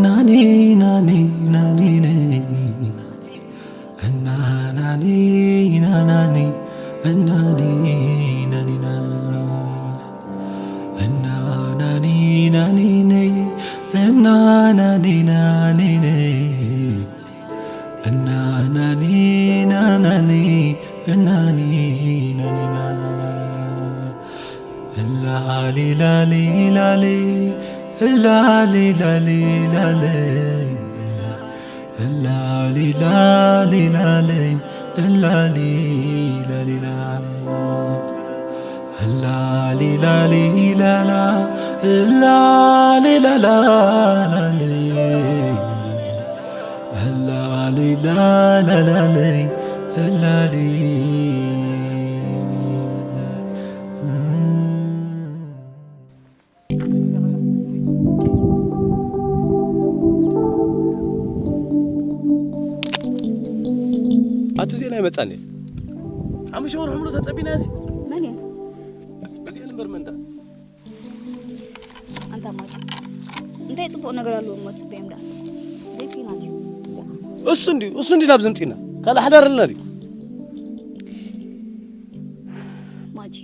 ናኒ ናኒ ናኒ ነይ እና ናኒ ናናኒ እናኒ ናኒ ና እና ናኒ ናኒ ነይ እና ናኒ ናኒ ነይ እና ናኒ ናናኒ እናኒ ናኒ ና ላሊ ላሊ ላሊ ላሊ ላሊ ላሊ ላሊ ላሊ ላሊ ላሊ ላሊ ላ ላሊ ላሊ ላላ ላሊ ላላ ላሊ ላሊ ላላ ላሊ ላሊ ኣቲ ዜና ይመጻኒ። ሓሙሽተ ወርሒ ሙሉእ ተጸቢና እዚ። መን እያ? እዚ እምበር መን ዳ? ኣንታ ማይ። እንታይ ጽቡቕ ነገር ኣለዎ እሞ ጽበዮም ዳ? ዘይኲናት እዩ። እሱ እንዲ፣ እሱ እንዲ ናብ ዘምጺና። ካልእ ሓዳር ኣለና ድዩ? ማጂ፣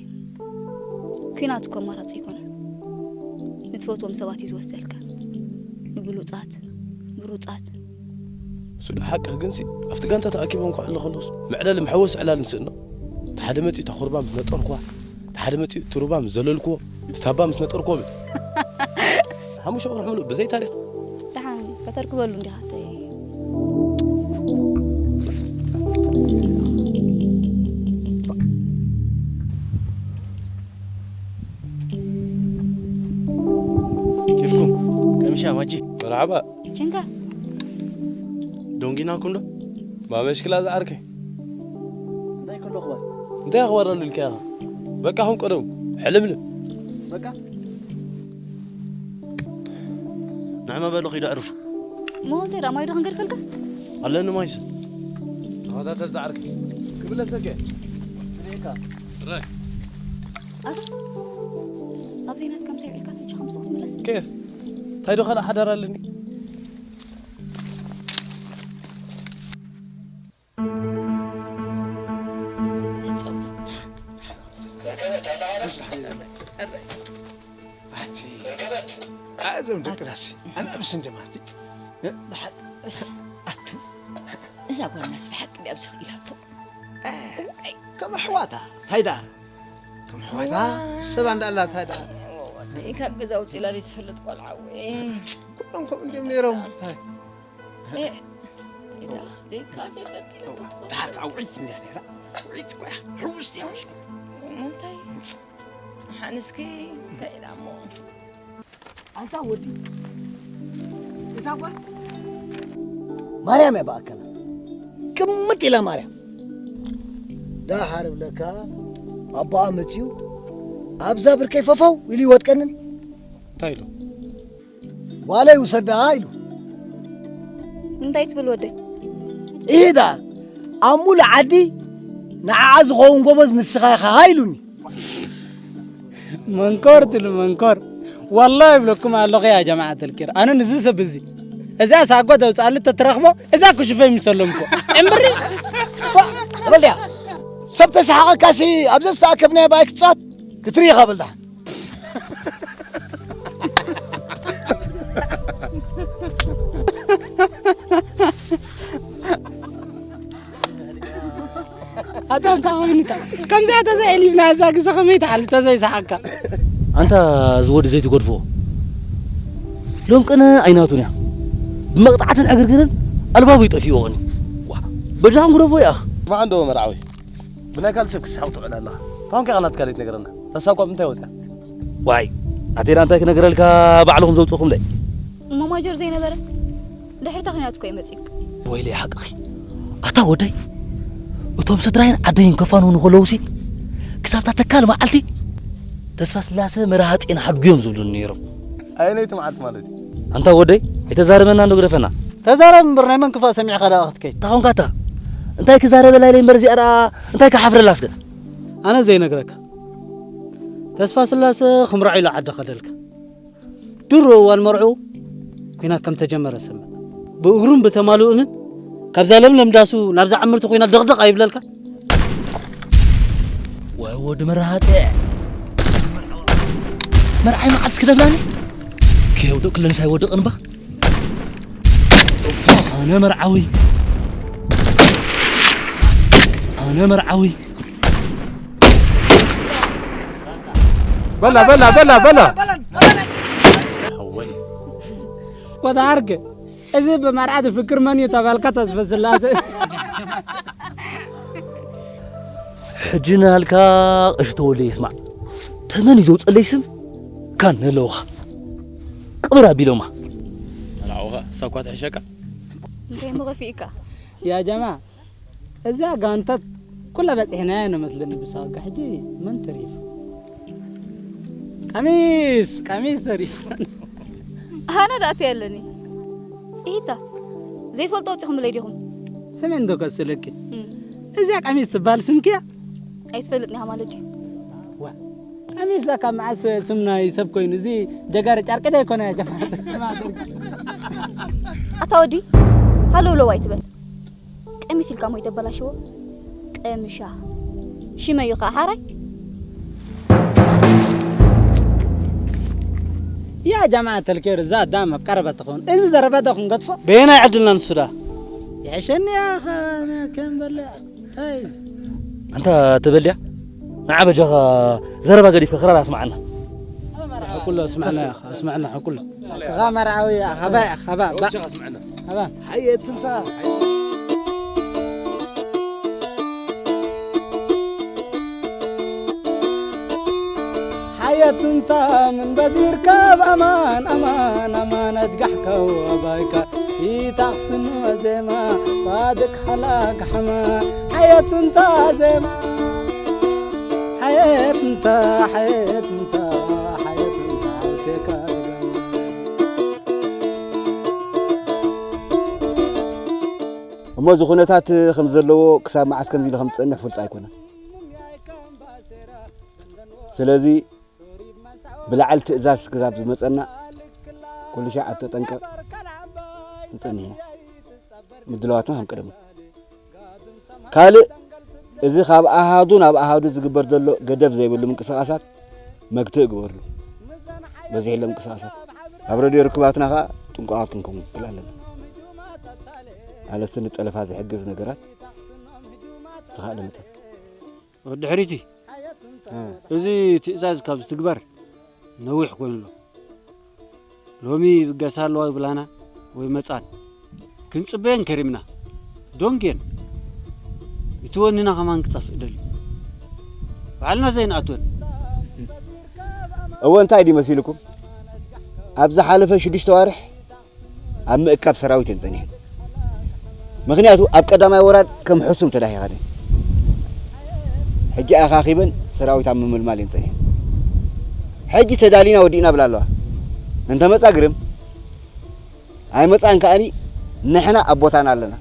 ኲናት እኮ ኣማራጺ ኣይኮነን። ንትፈትዎም ሰባት እዩ ዝወስደልካ። ንብሉጻት፣ ምሩጻት። እሱ ዶ ሓቅኺ ግንሲ፣ ኣብቲ ጋንታ ተኣኪቦም ክዕሉ ከለውስ፣ መዕለሊ መሐወሲ ዕላል ንስእኖ። እቲ ሓደ መጺኡ እታ ኩርባ ምስ ነጠርኩዋ፣ እቲ ሓደ መጺኡ እቲ ሩባ ምስ ዘለልኩዎ፣ እቲ ታባ ምስ ነጠርኩዎ ብል። ሓሙሽተ ወርሒ ሙሉእ ብዘይ ታሪኽ። ደሓን ከተርክበሉ እንዲኻ ኣተይ። ኬፍኩም፣ ቀሚሻ ማጂ። መርሓባ። ችንካ። ዶንጊናኩም ዶ? ማመሽክላ ዝዓርከይ። እንታይ ከሎ ክባል? እንታይ ኣኽባር ኣሎ ኢልካ ኢኻ? በቃ ኹም ቀደሙ። ሕልምልም። በቃ? ንዕመ በሉ ኺዱ ኣዕርፉ። እሞ እንታይ ደኣ ማይ ዶ ክንገድፈልካ? ኣለኒ ማይስ። ተኸታተል ዝዓርከይ። ክምለሰከ። ጽልኤካ። ጥራይ። ኣታ፣ ኣብ ዜናት ከም ሰይዕልካ ሰብቻ ከም ጽሑፍ ምለስ። ኬፍ? እንታይ ዶ ካልእ ሓዳር ኣለኒ? ኣቲ፣ ኣዞም ደቂ ራሲ፣ ኣናብስ እንደማንቲ። ብሓቂ፣ እስ፣ ኣቱ፣ እዛ ጓልናስ ብሓቂ ድያ ኣብዚ ክኢላቶ? ከም ኣሕዋታ፣ እንታይ ደኣ? ከም ኣሕዋታ፣ ሰብ ኣንዳ ኣላ፣ እንታይ ደኣ? ካብ ገዛ ውፅእ ኢላ ዘይትፈልጥ ቆልዓ፣ ወይ። ኩሎም ከምኡ እንዲዮም ነይሮም፣ እንታይ? እ፣ ኢዳ ዘይከኣል የለን። ደሓር ከዓ ውዕይቲ እንዴት ነይራ? ውዕይቲ እኮ እያ። ሕውስቲ እያ ምስኩ። እንታይ? ሓንስኪ እንታይ ኢላ እሞ? ኣንታ ወዲ፣ እታ ጓል ማርያም እያ ብኣካላ። ቅምጥ ኢላ ማርያም። ደሓር እብለካ፣ ኣቦኣ መጺኡ፣ ኣብዛ ብርከይ ፈፈው ኢሉ ይወጥቀንን። እንታይ ኢሉ? ጓለይ ውሰዳ ኢሉ። እንታይ ትብል ወደይ? ኢሂ ደኣ፣ ኣብ ሙሉእ ዓዲ ንዓኣ ዝኸውን ጎበዝ ንስኻ ኢኻ ኢሉኒ። መንኮር ትሉ መንኮር። ዋላሂ ይብለኩም ኣለኹ ያ ጀማዓት ኣልኪር። ኣነ ንዚ ሰብ እዚ፣ እዛ ሳጎ ተውፅኣሉ ተትረኽቦ፣ እዛ ክሽፈ ይምሰሎም እኮ። እምብሪ! ዋ፣ ተበልያ። ሰብ ተሰሓቐካሲ፣ ኣብዛ ዝተኣከብናዮ ባይ ክትፃወት ክትርኢ ኢኻ በል ደሓን። ኣታ እንታይ ኮይኑታ? ከምዚኣ ተዘይዕሊፍና እዛ ግዜ ከመይ ትሓልፍ ተዘይሰሓቅካ? ኣንታ እዚ ወዲ ዘይትገድፎ። ሎም ቅነ ኣይናቱን እያ። ብመቕጻዕትን ዕግርግርን ኣልባቡ ይጠፍእዎ ቐኒ። ዋ፣ በጃኹም ግደፎ ይኣኽ። ስማዕ እንዶ መርዓዊ። ብናይ ካልእ ሰብ ክስሕቕ ትውዕል ኣለኻ። ታውን ከኣ ናትካ ዘይትነግረና። እሳ እኳ ብምንታይ ወጽያ? ዋይ፣ ኣቴና እንታይ ክነግረልካ ባዕልኹም ዘውጽእኹም ደይ? እሞ ማጆር ዘይነበረ? ድሕሪ እታ ኲናት እኮ እዩ መጺኡ። ወይለይ ሓቅኺ። ኣታ ወደይ፣ እቶም ስድራይን ዓደይን ከፋንውኑ ከለውሲ፣ ክሳብታ ተካል መዓልቲ፣ ተስፋ ስላሰ መራሃጺ ንሓድጉ እዮም ዝብሉኒ ነይሮም። ኣየነይቲ መዓልቲ ማለት እዩ? ኣንታ ወደይ፣ ኣይተዛረበና እንዶ ግደፈና። ተዛረብ እምበር ናይ መን ክፋእ ሰሚዕካ ደኣ ክትከይድ? እንታይ ኾንካ ኣታ? እንታይ ክዛረበላ ኢለ እምበር እዚኣ ደኣ እንታይ ክሓፍረላ እስከ? ኣነ ዘይነግረካ። ተስፋ ስላሰ ክምርዖ ኢሉ ዓዲ ከደልካ። ድሮ እዋን መርዑ ኲናት ከም ተጀመረ ሰምዕ። ብእግሩን ብተማልኡንን ካብዛ ለምለም ዳሱ ናብዛ ዕምርቲ ኲናት ደቕደቕ ኣይብለልካ? ወይ ወዲ መርሃጤ። መርዓይ መዓልቲ ክደፍናኒ? ከየውድቕ ክለንስ ኣይወድቕን እባ። ኣነ መርዓዊ። ኣነ መርዓዊ። በላ በላ በላ በላ። ወዳ ዓርከ፣ እዚ ብመርዓ ዝፍክር መን እዩ ተባልካ? ተስፈ ስላሴ። ሕጂ ናልካ ቀሺ ተወልደ ይስማዕ። ተመን እዩ ዘውፀለይ ስም? ካን ኣለውኻ ቅብር ኣቢሎማ። ኣልዓውኻ እሳ እኳ ትሕሸካ። እንታይ እሞ ከፊእካ? ያ ጀማ፣ እዛ ጋንታት ኩላ በፂሕናያ ንመስለኒ ብሳጋ። ሕጂ መን ተሪፉ? ቀሚስ ቀሚስ ተሪፉ። ኣነ ዳእቲ ኣለኒ። ኢታ ዘይፈልጦ ኣውፂኹምለይ ዲኹም? ስሜን ዶ ከስለኪ? እዚኣ ቀሚስ ትበሃል ስምኪያ? ኣይትፈልጥኒ ኢኻ ማለት ድዩ? ዋ፣ ቀሚስ ለካ መዓስ ስም ናይ ሰብ ኮይኑ፣ እዚ ጀጋሪ ጨርቂ ዶ ኣይኮነ? ኣታ ወዲ ሃለውለው ኣይትበል። ቀሚስ ኢልካ ሞይ ተበላሽዎ። ቀምሻ ሽመ እዩ ከዓ ሓራይ። ያ ጀማዓት ተልኬር፣ እዛ ኣዳም ኣብ ቀረባ ትኸውን። እዚ ዘረባ ዶ ክንገድፎ? በየናይ ዕድልና ንሱ ዳ? ይሕሸኒ ያኸ ከም በልዕ። እንታይ እዩ? ኣንታ ተበልያ ንዓ በጃኻ ዘረባ ገዲፍካ ክራር ኣስማዓና። ኩሎ ኣስማዕና ያኸ ኣስማዕና ኩሎ። ኸ መርዓዊ ኸባ ኸባ ባ ኸባ ሓየት እንታ ሓየት እንታ ምን በዲርካ ብኣማን ኣማን ኣማን ኣድጋሕካው ኣባይካ ይታኽስኖ ዜማ ዋድክ ሓላክ ሓማ ሓየት እንታ ዜማ ሓየት እንታ ሓየት እንታ ሓየት እንታ ኣውቴካ ዝገማ እሞ እዚ ኩነታት ከም ዘለዎ ክሳብ መዓስ ከምዚ ኢሉ ከም ዝጸንሕ ፍልጥ ኣይኮነን። ስለዚ ብላዕሊ ትእዛዝ ክዛብ ዝመጸና ኩሉ ሻዕ ኣብ ተጠንቀቕ ንጸንሕ ኢና። ምድላዋትና ከም ቀደሙ ካልእ እዚ ካብ ኣሃዱ ናብ ኣሃዱ ዝግበር ዘሎ ገደብ ዘይብሉ ምንቅስቓሳት መግትእ ግበርሉ። በዚሕሎም ምንቅስቓሳት ኣብ ረድዮ ርክባትና ከኣ ጥንቁቓት ክንከውን ክል ኣለና። ኣለሲ ንጠለፋ ዝሕግዝ ነገራት ዝተኻእለ መጠን። ድሕሪቲ እዚ ትእዛዝ ካብ ዝትግበር ነዊሕ ኮይኑ ኣሎ። ሎሚ ይብገሳ ኣለዋ ይብላና ወይ መጻን ክንጽበየን ከሪምና ዶንጌን እቲ ወንና ከማን ክጠፍእ ደልዩ ባዕልና ዘይንኣትወን እወ እንታይ ድዩ መሲልኩም ኣብ ዝሓለፈ ሽዱሽተ ዋርሕ ኣብ ምእካብ ሰራዊት እየን ጸኒሐን ምኽንያቱ ኣብ ቀዳማይ ወራር ከም ሕሱም ተዳሂኻ ሕጂ ኣኻኺበን ሰራዊት ኣብ ምምልማል እየን ጸኒሐን ሕጂ ተዳሊና ወዲእና ብላ ኣለዋ እንተመጻ ግርም ኣይመጻን ከኣኒ ንሕና ኣብ ቦታና ኣለና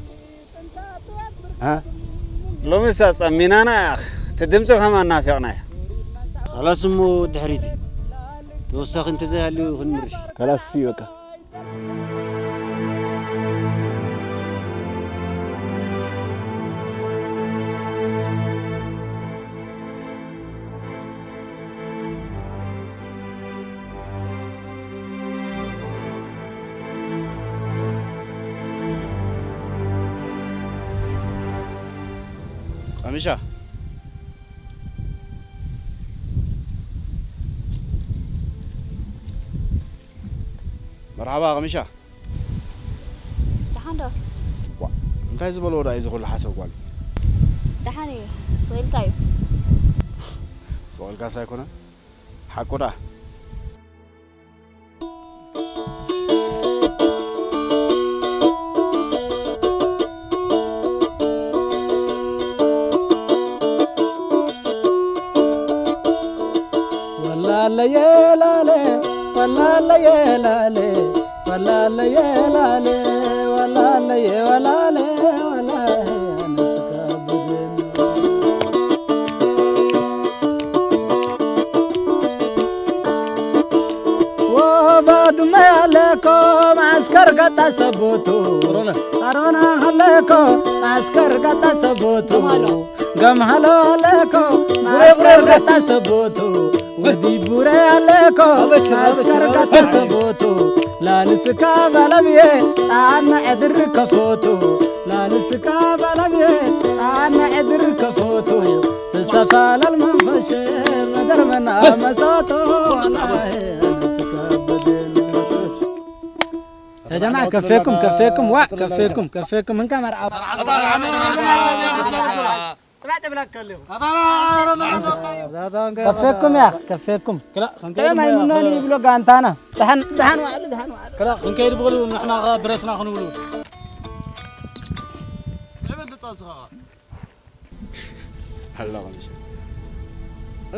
ሎሚሳ ጸሚናና ያኽ እቲ ድምፂ ከማን ናፊቕናዮ ካላስ እሞ ድሕሪቲ ተወሳኺ እንተዘይሃልዩ ክንምርሽ ካላስ እዩ በቃ ቀሚሻ መርሓባ ቀሚሻ ደሓን ዶ እንታይ ዝበልዎ ዳ እዚ ኩሉ ሓሰብ ጓል ደሓን እዩ ስቕ ኢልካ እዩ ስቕ ኢልካስ ኣይኮነን ሓቁ ዳ ወላለየ ላለ ወላለየ ላለ ወላለየ ላለ ወላለየ ወላለ ወላለ ወባዱመ ያለኮ ማዕስ ከርጋጣ ሰቦቱ ጻሮና ሃለኮ ኣስከርጋጣ ሰቦቱ ገምሃሎ ሃለኮ ኣስከርጋጣ ሰቦቱ ወዲ ቡረ ሃለኮ ኣስከርጋጣ ሰቦቱ ላልስካ ባላብየ ጣና ዕድር ከፎቱ ላልስካ ባላብየ ጣና ዕድር ከፎቱ ትሰፋላል መንፈሸ መደርመና መሳቶ يا جماعة كفيكم كفيكم وا كفيكم كفيكم من كاميرا كفيكم يا أخي كفيكم كلا خنكيد ما يمنوني يبلو قانتانا دحن دحن وعد دحن وعد كلا خنكيد بقولوا نحن غا برسنا خنولو ኣላ ቐምሸ።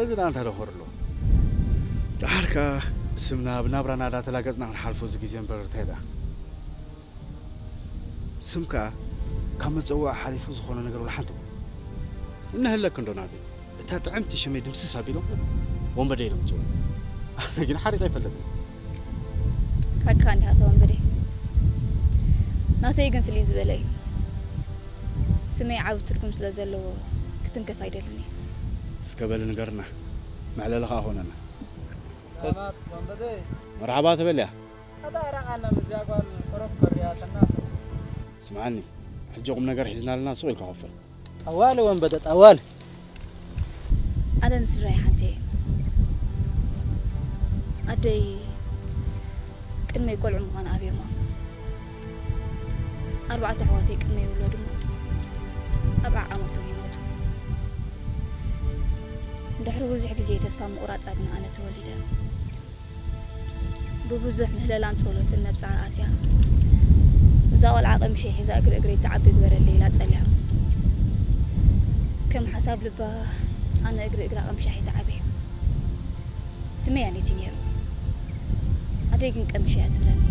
እዚ ደኣ እንታይ ደኾር ኣለዎ? ደሓር ከኣ ስምና ብናብራና እንዳተላገጽና ክንሓልፎ እዚ ግዜ እምበር እንታይ ደኣ? ስም ከኣ ካብ መጸውዒ ሓሊፉ ዝኾነ ነገር ወላ ሓንቲ እነሀለክ እንዶ ናተይ። እታ ጥዕምቲ ሽመይ ድምስስ ኣቢሎም ወንበደ ኢሎም ይጽውዑ። ኣነ ግን ሓሪቐ ኣይፈልጥን። ሓቅኻ እንዲኻ እታ ወንበደ። ናተይ ግን ፍልይ ዝበለ እዩ። ስመይ ዓቢ ትርጉም ስለ ዘለዎ ክትንከፍ ኣይደልን እየ። እስከ በሊ ንገርና፣ መዕለሊ ኸኣ ኾነና። ሰላማት ወንበዴ። መርሓባ ትብል እያ። ኣታ ራቓና ምስዚኣ ጓል ቅሩብ ከርያትና። ስምዓኒ፣ ሕጂ ቁም ነገር ሒዝና ኣለና፣ ሱቕ ኢልካ ክፈል። ጠዋሊ ወንበደ፣ ጠዋሊ። ኣነ ንስድራይ ሓንቲ እየ። ኣደይ ቅድመይ ቆልዑ ምዃን ኣብዮማ። ኣርባዕተ ኣሕዋተይ ቅድመይ ይውለዱ እሞ ኣብ ዓዓመቶም ይሞቱ። ድሕሪ ብዙሕ ግዜ ተስፋ ምቑራጻ ግን ኣነ ተወሊደ። ብብዙሕ ምህለላን ጸሎትን ነብጽዓ ኣትያ። እዛ ቆልዓ ቀምሸይ ሒዛ እግሪ እግረይ ትዓቢ ግበረለይ ኢላ ጸልያ። ከም ሓሳብ ልባ ኣነ እግሪ እግራ ቀምሻ ሒዘ ዓብየ። ስመይ ኣኔት እዩ ነይሩ። ኣደይ ግን ቀምሽ እያ ትብለኒ።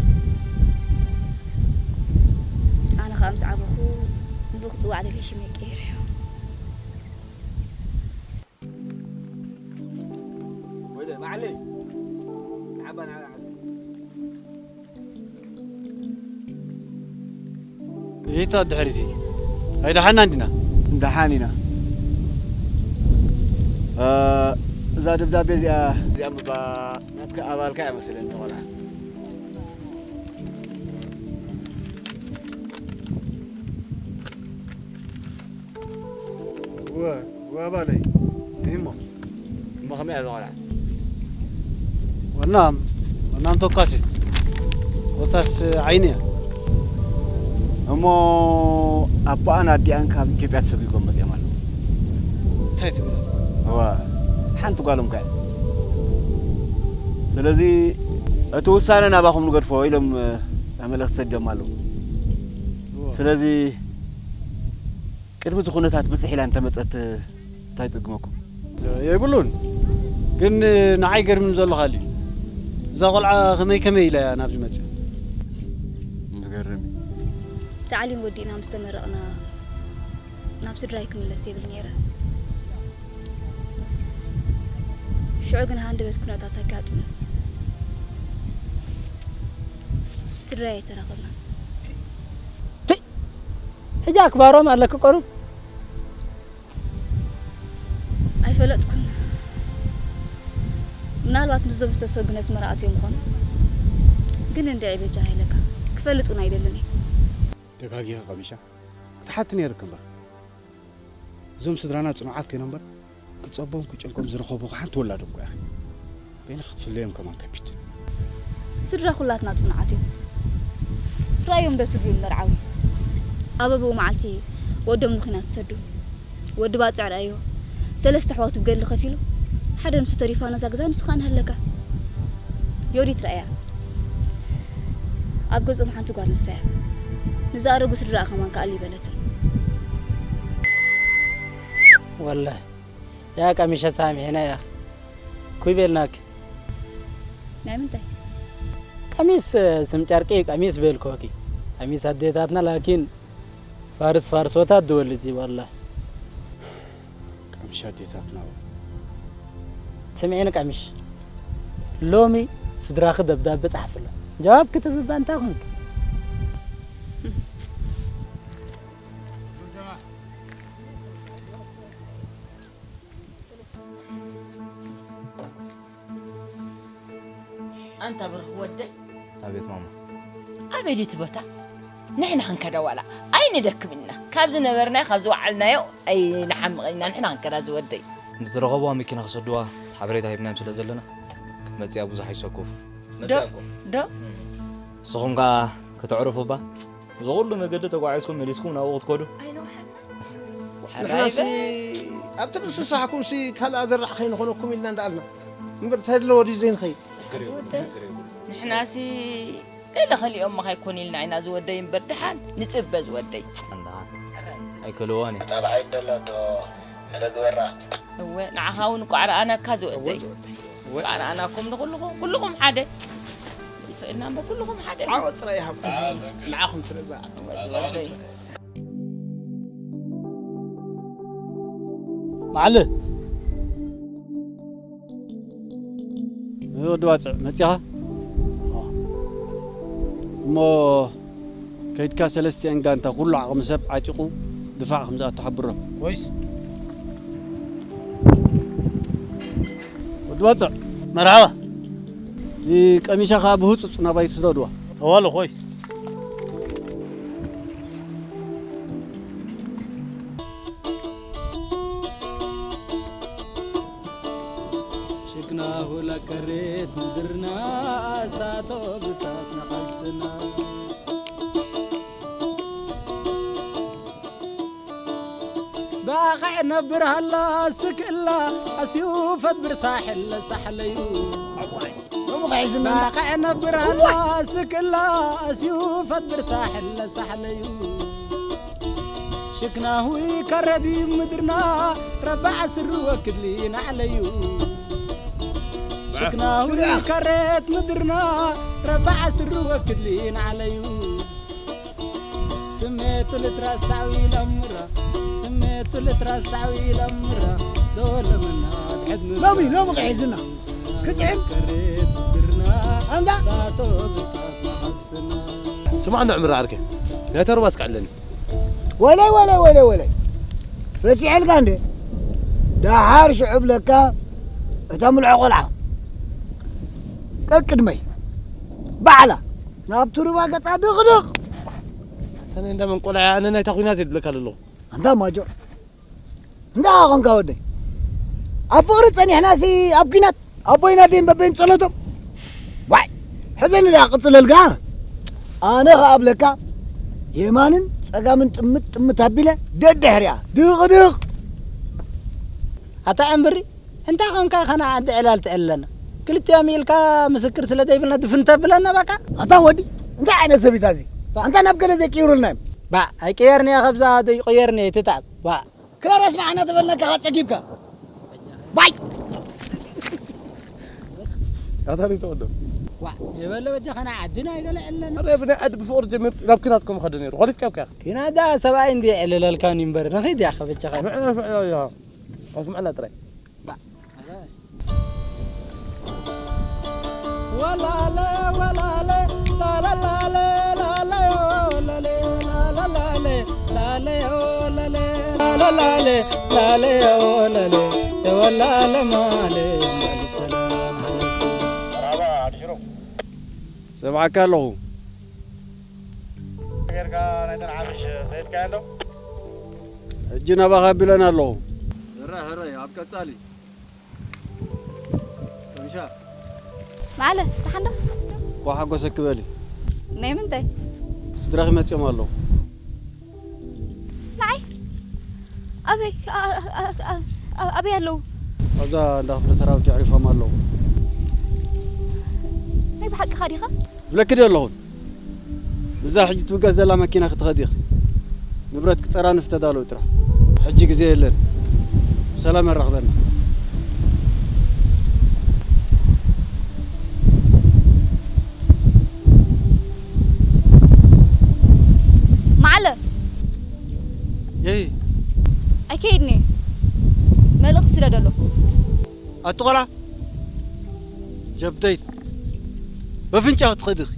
ኣነ ኸኣ ምስ ዓበኹ ንብኡ ክጽዋዕ ደልየ ሽመይ ቀይረዮ። ወይለ፣ መዓለይ። ንዓባ ንዓ ዓስኪ። ይታ ድሕሪቲ። ኣይደሓና እንዲና? ደሓን ኢና። እ፣ እዛ ደብዳቤ እዚኣ፣ እዚኣ ምባ ናትካ ኣባልካ እያ መስለኒ፣ እታ ቆልዓ። እወ፣ እወ ኣባለይ። እሞ፣ እሞ ከመይ እያ እዛ ቆልዓ? ወናም፣ ወናም ተኳሲት። ኮታስ ዓይኒ እያ። እሞ ኣቦኣን ኣዲኣን ካብ ኢትዮጵያ ተሰጒጎም መጺኦም ኣለዉ። እንታይ ትብሉ? እወ፣ ሓንቲ ጓሎም ከ? ስለዚ እቲ ውሳነ ናባኹም ንገድፎ ኢሎም፣ እ፣ መልእኽቲ ሰዲዶም ኣለዉ። እወ። ስለዚ ቅድሚ እቲ ኩነታት ብጽሕ ኢላ እንተመጸት እንታይ ይጽግመኩም? የብሉን። ግን ንዓይ ገርምኒ ዘሎ ካልእ እዩ። እዛ ቆልዓ ከመይ ከመይ ኢላ እያ ናብዚ መጽያ? ዝገርም እዩ። ታዕሊም ወዲእና ምስ ተመረቕና ናብ ስድራይ ክምለስ የብል ነይረ። ሽዑ ግን ሃንደበት ኩነታት ኣጋጢሙ ስድራይ ኣይተራኸብናን። ፒ! ሕጂ ኣክባሮም ኣለኪ ቀሩብ? ኣይፈለጥኩን። ምናልባት ምስዞም ዝተሰጉ ነስመራ ኣትዮም ይኾኑ። ግን እንድዒ በጃኻ ኢለካ። ክፈልጥ እውን ኣይደልን እየ። ተጋጊኺ ቀሚሻ። ክትሓቲ ነይርኪ እምበር። እዞም ስድራና ጽኑዓት ኮይኖም እምበር፣ ክጸቦም ክጨንቆም ዝረኸቡ ሓንቲ ወላዶም እኮ ኢኺ። በይንኺ ክትፍለዮም ከማን ከቢድ። ስድራ ኩላትና ጽኑዓት እዮም። ርኣዮም ዶ ስድርኡ መርዓዊ። ኣብ ኣብኡ መዓልቲ ወዶም ንኹናት ዝሰዱ። ወዲ ባጽዕ ረኣዮ። ሰለስተ ኣሕዋቱ ብገድሊ ከፊሉ። ሓደ ንሱ ተሪፋ ነዛ ገዛ ንሱ ከኣ ንሃለካ። ዮዲት ረኣያ። ኣብ ገዝኦም ሓንቲ ጓል ንሳ እያ። ንዝኣረጉ ስድራኣ ከማን ከኣሊ በለትን። ወላሂ ያ ቀሚሸ ሳሚዕና ያ ኩይ ቤልናኪ። ናይ ምንታይ? ቀሚስ ስም ጨርቂ ቀሚስ ቤልኮኪ። ቀሚስ ኣዴታትና ላኪን ፋርስ ፋርሶታት ድወልድ እዩ ወላሂ። ቀምሽ ኣዴታትና እወ። ስምዒኒ ቀምሽ፣ ሎሚ ስድራኺ ደብዳበ ጸሓፍሎም። ጀዋብ ክትህቢ እባ እንታይ ኮንኪ? ኣንታ ብሩኽ ወደይ። ኣቤት ማማ። ኣበይ ድዩ እቲ ቦታ? ንሕና ክንከዳ ዋላ ኣይንደክም ኢና። ካብ ዝነበርናዮ፣ ካብ ዝወዓልናዮ ኣይንሓምቕን ኢና። ንሕና ክንከዳ ዝወደይ። ንዝረኸብዋ መኪና ክሰድዋ ሓበሬታ ሂብናዮም ስለ ዘለና፣ ክትመጽእ እያ፣ ብዙሕ ኣይትሰክፉ። ዶ? መጺኣ እኮ። ዶ? ንስኹም ከኣ ከተዕርፉ እባ። እዚ ኩሉ መገዲ ተጓዒዝኩም መሊስኩም ናብኡ ክትከዱ? ኣይነውሓና። ንሕናሲ ኣብቲ ርእሲ ስራሕኩምሲ ካልእ ኣዘራዕ ከይንኾነኩም ኢልና እንዳኣልና እምበር፣ እንታይ ኣለዎ ድዩ ዘይንኸይድ? ዝወደይ፣ ንሕናሲ ገለ ከሊኦሞ ከይኮን ኢልና ኢና ዝወደይ እምበር፣ ደሓን ንጽበ ዝወደይ። ደሓን፣ ደሓን። ኣይከልእዋን እዩ። ናብዓይ ደላ ዶ ሕደ ግበራ። እወ፣ ንዓኻ እውን እኮ ኣርኣናካ ዝወደይ። እወ፣ ዝወደይ። እወ። ኣርኣናኩም ንኹልኹም፣ ኩልኹም ሓደ። ይስእልና እምበር ኩልኹም ሓደ። ዓወት ጥራይ ይሃብኩም። ንዓኹም ስለ ዝኣ-፣ እወ፣ ዝወደይ። መዓለ። ወዲ ዋጽዕ መጺኻ? እሞ ከይድካ ሰለስቲአን ጋንታ ኩሉ ዓቕሚ ሰብ ዓጢቑ ድፋዕ ከም ዝኣቱ ሓብሮም። ወይስ? ወዲ ዋጽዕ። መርሓባ። ንቀሚሻ ከኣ ብህጹጽ ናባይ ትስደድዋ። ተዋለ ኮይስ። ሽክናሁ ለከሬት ምድርና፣ እሳቶ ብሳት ነቐስና። ባቕዕ ነብር ሃላ ስክላ፣ ኣስዩ ፈትብር ሳሕል ለሳሕለዩ። እዋይ፣ ሎሚ ኸሒዝና እንዳ- ባቕዕ ነብር ሃላ እዋይ! ስክላ፣ ኣስዩ ፈትብር ሳሕል ለሳሕለዩ። ሽክናሁ ይከረብ ምድርና፣ ረባዕ ስሪ ወክድሊ ናዕለዩ። ሽክናሁ ዙርያ። ይከሬት ምድርና፣ ረባዕ ስሪ ወክድሊ ናዕለዩ። ስሜቱ ልትረሳዊ ለምራ፣ ስሜቱ ልትረሳዊ ለምራ፣ ዶ ለምና ብሕድሚ ሎሚ፣ ሎሚ ኸሒዝና። ክትዕም? ከሬት ምድርና፣ ኣንዳ? ሳቶ ብሳት መሓስና። ስማዕ እንዶ ዕምራ ዓርከይ፣ ናይ ተርባ እስከ ዕለኒ። ወለይ፣ ወለይ፣ ወለይ፣ ወለይ። ረሲዐልካ እንደ? ደሓር ሽዑ ብለካ እታ ምልዖ ቆልዓ። ቀቅድመይ። ባዕላ። ናብቲ ሩባ ገጻ ድቕድቕ። ኣነ እንዳ መን ቆልዓ፣ ኣነ ናይታ ኲናት እየ ዝብለካ ዘለኹ። ኣንታ ማጆ። እንዳ ኾንካ ወደይ። ኣብ ፍቕሪ ጸኒሕናሲ ኣብ ኲናት ኣቦይን ኣደይን በበይን ጸሎቶም። ዋይ፣ ሕዘኒ ደኣ ቅጽለልካ። ኣነ ኸኣ እብለካ፣ የማንን ጸጋምን ጥምት ጥምት ኣቢለ ደድሕሪኣ ድቕድቕ። ኣታ ዕምብሪ፣ እንታይ ኾንካ ኸና ዓዲ ዕላል ትዕለና? ክልቲኦም ኢልካ ምስክር ስለ ዘይብልና ድፍን ተብለና በቃ። ኣታ ወዲ፣ እንታይ ዓይነት ሰብ እዩ እዚ? ባ- ኣንታ ናብ ገለ ዘይቅይሩልና እዮም። ባ፣ ኣይቅየርን'የ፣ ኸብዛ ዶ ይቕየርን'የ፣ ትታብ። ባ። ክራር ኣስማዕ እናተበልናካ ኸኣ ጸጊብካ። ባይ! ኣታ ነይ ተወዶ። ዋ፣ የበለ በጃ ኸና ዓዲ ናይ ገለ ዕለና። ኣረ፣ ብናይ ዓዲ ብፍቕሪ ጀሚሩ ናብ ኲናት ከም ኸደ ነይሩ። ኾሊፍካ እኮ ኢኻ። ኲናት ደኣ ሰብኣይ እንድየ ዕልለልካኒ እምበር፣ ንኺድ እያ ኸበጃኻ። ምዕና ፍዕላ እያ። ኣስምዐና ጥራይ። ወላለ ወላለ ላለ ላለ ላለ ኦ ላለ ላለ ላለ ላለ ኦ ላለ ላለ ላለ ላለ ኦ ላለ የወላለ ማለ ማለ ሰላም ዓለይኩም። መርሓባ ዓዲ ሽሮ። ሰምዓካ ኣለኹ። ጌርካ ናይ ተንዓምሽ ሰይድካ ኣሎ? ሕጂ ናባኻ ኣቢለን ኣለኹ። ሕራይ፣ ሕራይ፣ ኣብ ቀጻሊ። ከምሻ። መዓለ፣ ደሓን ዶ? እንኳዕ ሓጎሰኪ በሊ። ናይ ምንታይ? ስድራኺ መጺኦም ኣለዉ። ንዓይ? ኣበይ? ኣ-፣ ኣ-፣ ኣ-፣ ኣ-፣ ኣበይ ኣለዉ? ኣብዛ እንዳ ክፍለ ሰራዊት የዕሪፎም ኣለዉ። ናይ ብሓቅኻ ዲኻ? ብለኪ ድየ ኣለኹን? ብዛ ሕጂ ትውገዝ ዘላ መኪና ክትኸዲ ኢኺ። ንብረት ክጠራንፍ ተዳለዊ ጥራሕ። ሕጂ ግዜ የለን። ብሰላም የራኽበና። መዓለ። የይ። ኣይከይድን እየ። መልእኽቲ ስደደሎም። ኣቲ ቆልዓ፣ ጀብደይት፣ በፍንጫ ክትኸዲ ኢኺ።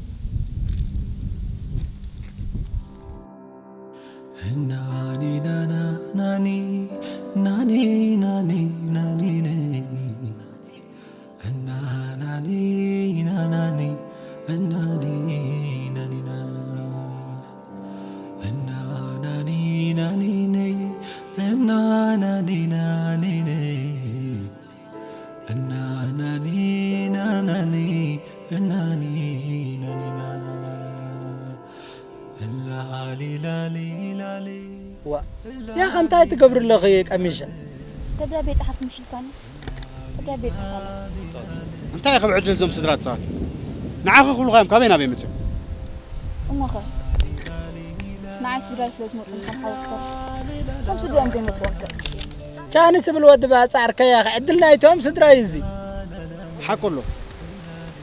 ናኒ ናና ናኒ ናኒ ናኒ ናኒ ነይ። እና ናኒ ናናኒ እና ኒ ናኒ ና። እና ናኒ ናኒ ነይ። እና ናኒ ናኒ ነይ። እና ናኒ ናናኒ እና ኒ ናኒ ና። ላሊ ላሊ ላሊ። ዋ፣ ያኸ እንታይ ትገብሪ ኣለኺ ቀሚሻ? ደብዳቤ ጸሓፍ ምሽ ኢልካኒ። ደብዳቤ ጸሓፍ ኣለኹ። እንታይ ኢኺ ብዕድል እዞም ስድራ ትጻወቲ? ንዓኺ ክብሉኻ እዮም ካበይ ናበይ መጺኦም? እሞኸ? ንዓይ ስድራይ ስለ ዝመጹ ከም ሓወክተር። እቶም ስድራኦም ዘይመጹ ወልከ? ቻንስ ዝብል ወዲ ባጽዕ ኣርከያ፣ ዕድል ናይቶም ስድራይ እዚ። ሓቁ ኣሎ።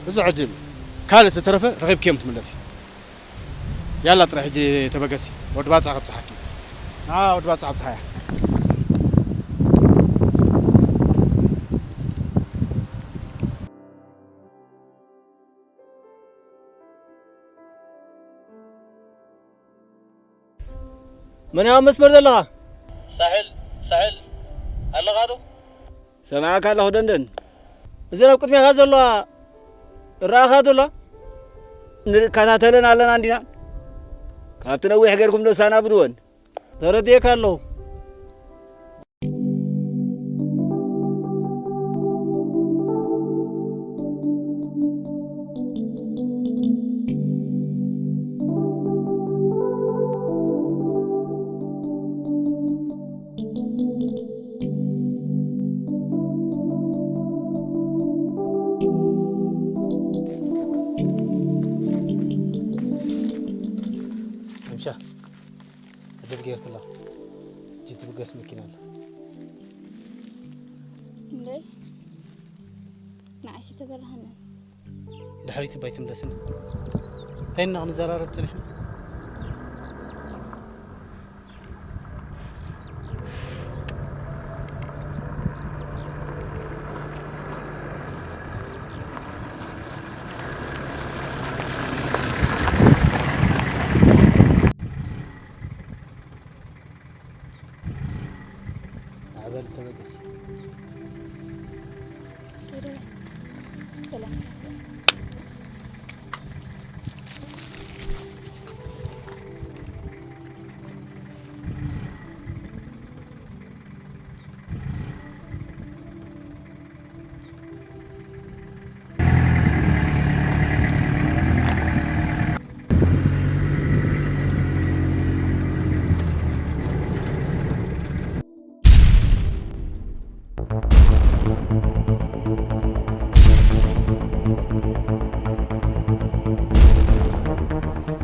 እዚ ዕድል ካልእ ዝተረፈ ረኺብክዮም ትምለሲ። ያላ ጥራይ ሕጂ ተበገሲ፣ ወዲ ባጽዕ ከብጽሓኪ። ና ወዲ ባጽዕ ኣብጽሓያ። መን ኣብ መስመር ዘለኻ? ሳሕል፣ ሳሕል፣ ኣለኻ ዶ? ሰማዕካ ኣለኹ ደንደን። እዘን ኣብ ቅድሜኻ ዘለዋ እረኣኻ ዶ ኣለዋ? ንከታተለን ኣለና እንዲና። ካብቲ ነዊሕ ጌርኩም ዶ ሳናብድወን? ተረዲኤካ ኣለኹ። ምሻ ዕድል ጌርኩላ። እጂ ትብገስ መኪና ኣላ። እንዴ? ንዓይሲ ተበራህነ። ድሕሪት ባይ ትምለስና። እንታይ ኢና ክንዘራረብ ጸኒሕና? ኣበል ተበገስ። ሰላም።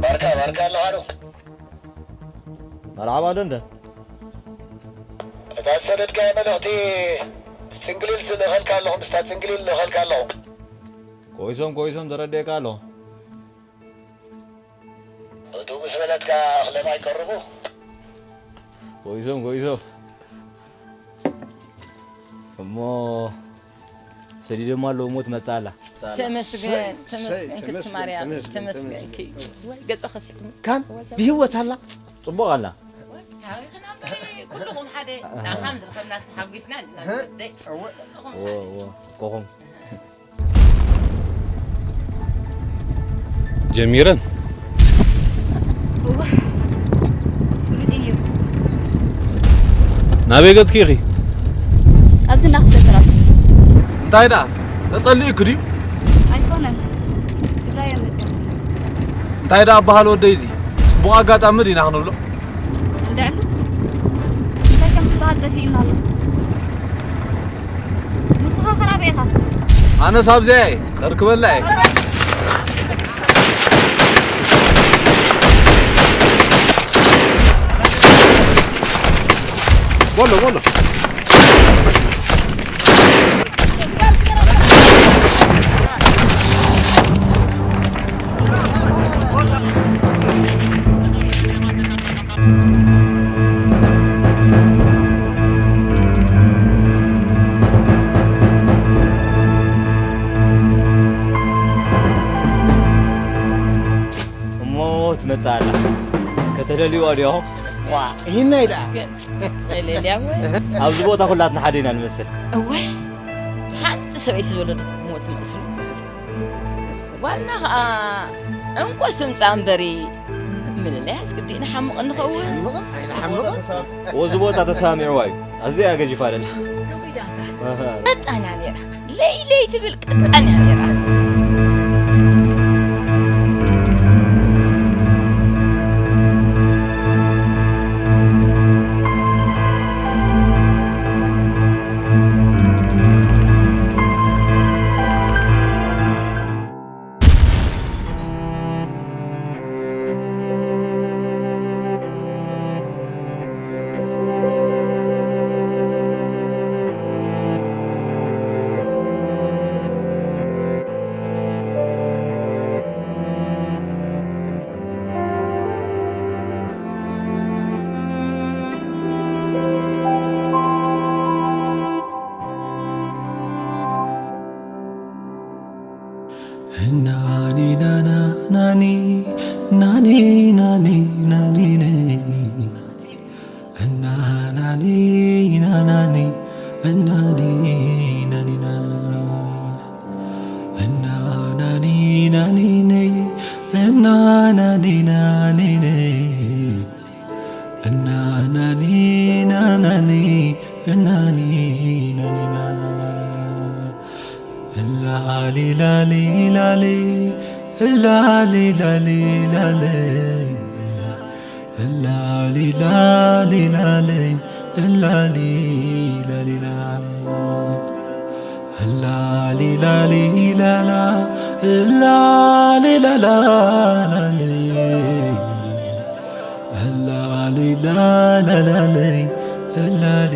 ባርካ፣ ባርካ ኣለኻ ዶ? መርሓባ ደንደን። እታ ዝሰደድካያ መልእኽቲ ጽንግሊል ዝልእኸልካ ኣለኹ፣ ምስታ ጽንግሊል ዝልእኸልካ ኣለኹ። ኮይሶም ኮይሶም ተረዲኤካ ኣለኹ። እቱ ምስ በለትካ እኽለ ማይ ቀርቡ። ኮይሶም ኮይሶም እሞ ሰዲዶማ ኣለዉ እሞ ትመጽእ ኣላ። ተመስገን፣ እሰይ፣ ተመስገን፣ እሰይ፣ ክብርቲ ተመስገን፣ ማርያም፣ ተመስገን፣ ተመስገን፣ ተመስገን። ክይ። ወይ ገጸ ኸስዕም። ካን ብህይወት ኣላ? ጽቡቕ ኣላ። ታሪኽና እምበሪ ኩልኹም ሓደ፣ ናብ ሃም ዝኸድናስ ተሓጒስና ኢና። እህ፣ ደይ። እወ። ኩልኹም እወ፣ ሓደ። እወ፣ ኮኹም። ጀሚረን። እወ፣ ፍሉጥ እዩ ነይሩ። ናበይ ገጽኪ ኢኺ? ኣብዚ እንዳ ክፍለ ሰራዊት። እንታይ ደኣ? ተጸሊእኪ ድዩ? ኣይኮነን። ስድራይ እዮም መጺኦም። እንታይ ደኣ በሃል ወደይ፣ እዚ ጽቡቕ ኣጋጣሚ ዲና ክንብሎ? እንድዕሉ እንታይ ከም ዝበሃል ጠፊኡና ኣሎ። ንስኻ ኸ ናበይ ኢኻ? ኣነስ ኣብዚኣ እየ፣ ከርክበላ እየ። በሎ፣ በሎ። እሞ ትመጽእ ኣላ። ከተደልይዋ ዲኹም? ዋ፣ ይህና ኢዳ። መስገን። ለለልያ ወይ? ኣብዚ ቦታ ኩላትና ሓደ ኢና ንመስል። እወ፣ ሓንቲ ሰበይቲ ዝወለደት ክሞት መስሉ። ዋና ኸኣ እንኮ ስምጻ እምበሪ፣ ምልላይ ኣስግዲ ንሓምቕ እንኸውን። ሓምቕን ኣይንሓምቕን። እዚ ቦታ ተሰማሚዕዋ እዩ። ኣዝያ ገጂፋ ደላ። ቀጣን እያ ነይራ። ለይ ለይ ትብል ቀጣን እያ ነይራ። ናኒ ናና ናኒ ናኒ ናኒ ናኒ ነይ። እና ናኒ ናናኒ እናኒ ናኒና። እና ናኒ ናኒ ነይ። እና ናኒ ናኒ ነይ። እና ናኒ ናናኒ እናኒ ናኒና። ላሊ ላሊ ላሊ ላሊ ላሊ ላሊ ላሊ ላሊ ላሊ ላሊ ላሊ ላ ላሊ ላሊ ላላ ላሊ ላላ ላሊ ላሊ ላላላሊ ላሊ